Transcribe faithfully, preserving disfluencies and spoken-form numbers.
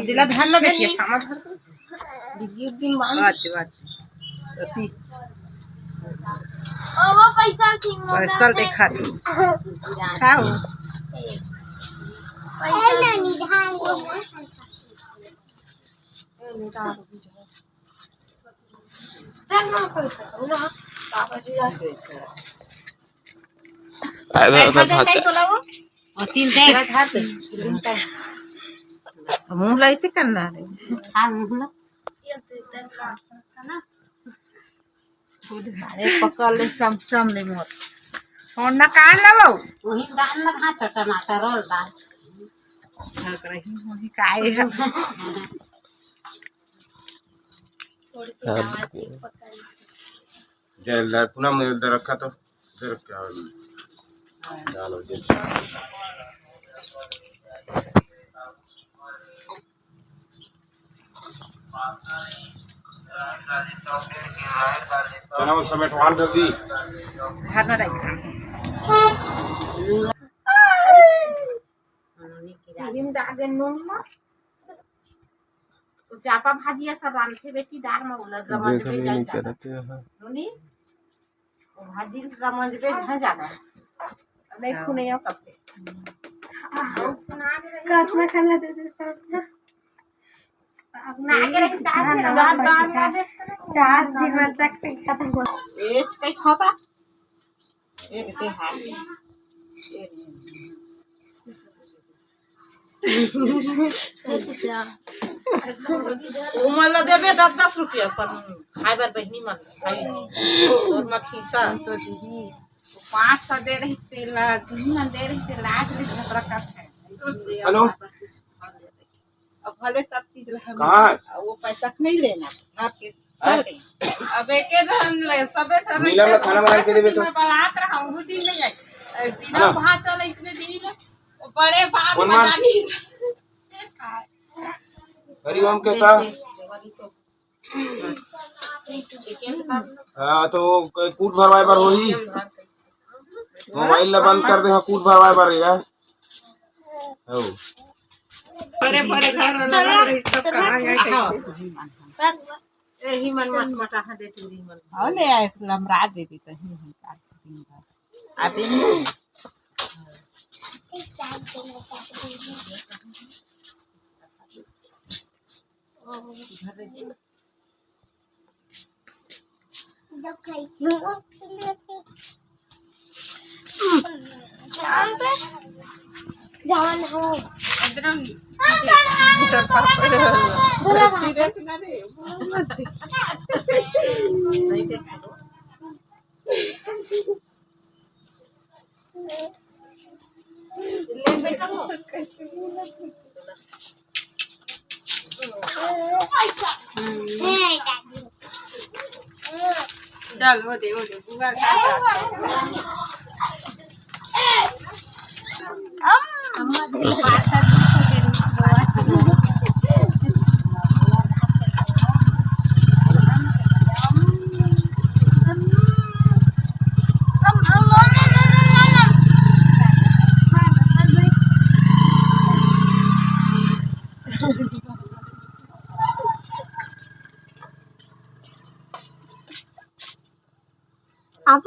दिला धर ना बेटिया, खामा धर। दिग्गी उद्दी मान। बात, बात। अति। ओ, वो पैसा थी, वो पैसा देखा दी। खाओ। पैसा नहीं, ढाल। चल ना, कोई ना, बाबा जी आ गए। इधर, इधर भाग जा। और तीन दे। मुंह ला ऐसे करना रे। हाँ, मुंह ला। अरे पकड़ ले, चमचम ले मोर। फोन ना कान ला बाबू। वही डाल ना, हाँ, टमाटर और डाल। रही वही काहे है। जलदार पूनम ने इधर रखा तो इधर क्या डालो जल। चना वो समेटवान कर दी। भात ना डाल। हिम डाल दे नून में। तो चापा भाजी ऐसा रांधे बेटी, दाल में उलर रमज देख में ले जाए नहीं जाता। करते हैं। नूनी, वो भाजी रमज में झा जाना। नहीं हाँ। खुने यो कपड़े। कतना खाना दे दे, कतना? अब ना आगे रही, चार दिन बाद, बाद में दे। चार दिन बाद तक खत्म हो। बेच के खाता। ये देते हैं। ये। अच्छा। वो मन ला देबे दस दस रुपया, पर खाए बर बहिनी मन खाई नहीं। तोर मा खीसा तो दीदी, पाँच सौ दे रही तेला, तीन मन दे रही तेला, आज ले झगड़ा करत है। हेलो। अब भले सब चीज ला हम कहाँ है? वो पैसा नहीं लेना, आपके हैं? अब एके जन ले, सबे जन मिला ला खाना बना के देबे तो। मैं बलात रहा हूँ, वो दिन नहीं आई। ए, दिन है ना? वहाँ चले इतने दिन, वो बड़े बात कौन मान? बता दी। हरिओम के का? हाँ, तो कूट भरवाए बर होही। मोबाइल ला बंद कर दे, हाँ, कूट भरवाए बर यार। हो। बड़े बड़े घर वाला रही, सब कहाँ गए, कैसे? यही मन मट मटा है, दे चूड़ी मन। हाँ, ले आए, लमरा देबे, कहीं हम काट दिन भर। आते हैं। जवान हो। चल, वो दे, वो दे, बुआ खा। आप